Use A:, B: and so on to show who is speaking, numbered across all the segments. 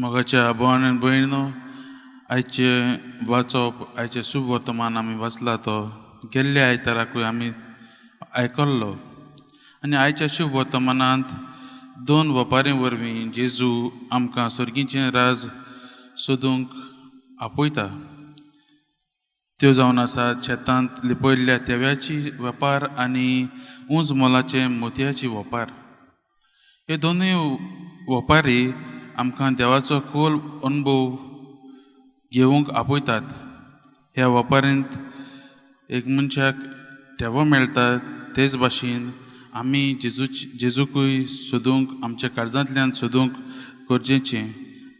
A: मोगाच्या भावान आनी भयणीनो, आयचें वाचप, आयचें शुभ वर्तमान आमी वाचला तो गेल्ल्या आयताराकूय आमी आयकल्लो. आनी आयच्या शुभ वर्तमानांत दोन वपारी वरवीं जेजू आमकां सर्गीचें राज सोदूंक आपयता. त्यो जावन आसात शेतांत लिपयल्ल्या तेव्याची वेपार आनी उंच मोलाचे मोतयाची वेपार. हे दोनूय वपारी आमकां देवाचो खोल अनुभव घेवंक आपयतात. ह्या वपारींत एक मनशाक ठेवो मेळटा, तेच भाशेन आमी जेजूकूय सोदूंक, आमच्या काळजांतल्यान सोदूंक गरजेचें.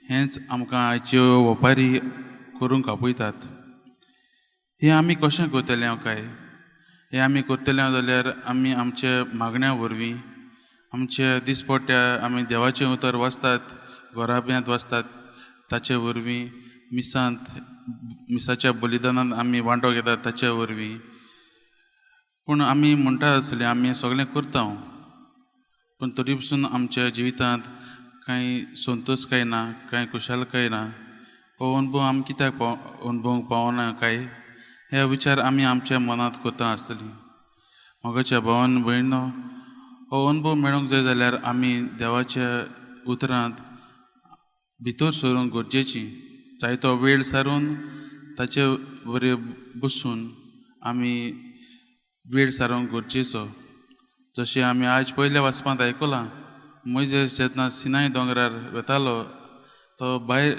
A: हेंच आमकां आयच्यो वपारी करूंक आपयतात. हें आमी कशें करतले हांव काय? हें आमी करतले जाल्यार आमी आमच्या मागण्या वरवीं, आमच्या दिसपट्ट्या आमी देवाचें उतर वाचतात, घराब्यांत वाचतात ताचे वरवीं, मिसांत, मिसाच्या बलिदानांत आमी वांटो घेतात ताचे वरवीं. पूण आमी म्हणटा आसले आमी सगळें करता, पूण तरी पसून आमच्या जिवितांत कांय संतोश काय ना, कांय खुशालकाय ना. हो अनुभव आमी कित्याक अनुभवूंक पावना काय, हे विचार आमी आमच्या मनांत करता आसतली. मोगाच्या भावान भयणो, हो अनुभव मेळोंक जाय जाल्यार आमी देवाच्या उतरांत भितर सरूंक गरजेची. जायतो वेळ सारून ताचे बरे बसून आमी वेळ सारूंक गरजेचो. जशें आमी आज पयल्या वाचपांत आयकलां, मोयजेस जेन्ना सिनाय दोंगरार वेतालो तो भायर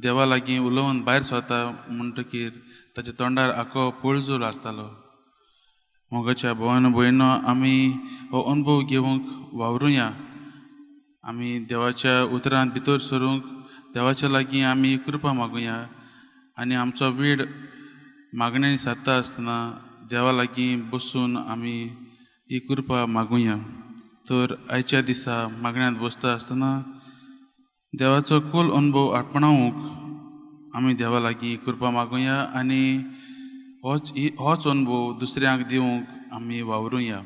A: देवा लागीं उलोवन भायर सरता म्हणटकीर ताच्या तोंडार आखो पळजूल आसतालो. मोगाच्या भावान भयणो, आमी हो अनुभव घेवंक वावरुया. आमी देवाच्या उतरांत भितर सरूंक देवाच्या लागीं आमी कृपा मागुया आनी आमचो वेळ मागणें सादता आसतना देवा लागीं बसून आमी ही कृपा मागुया. तर आयच्या दिसा मागण्यांत बसता आसतना देवाचो खोल अनुभव आपणावूंक आमी देवा लागीं कृपा मागुया आनी होच अनुभव दुसऱ्यांक दिवंक आमी वावरुया.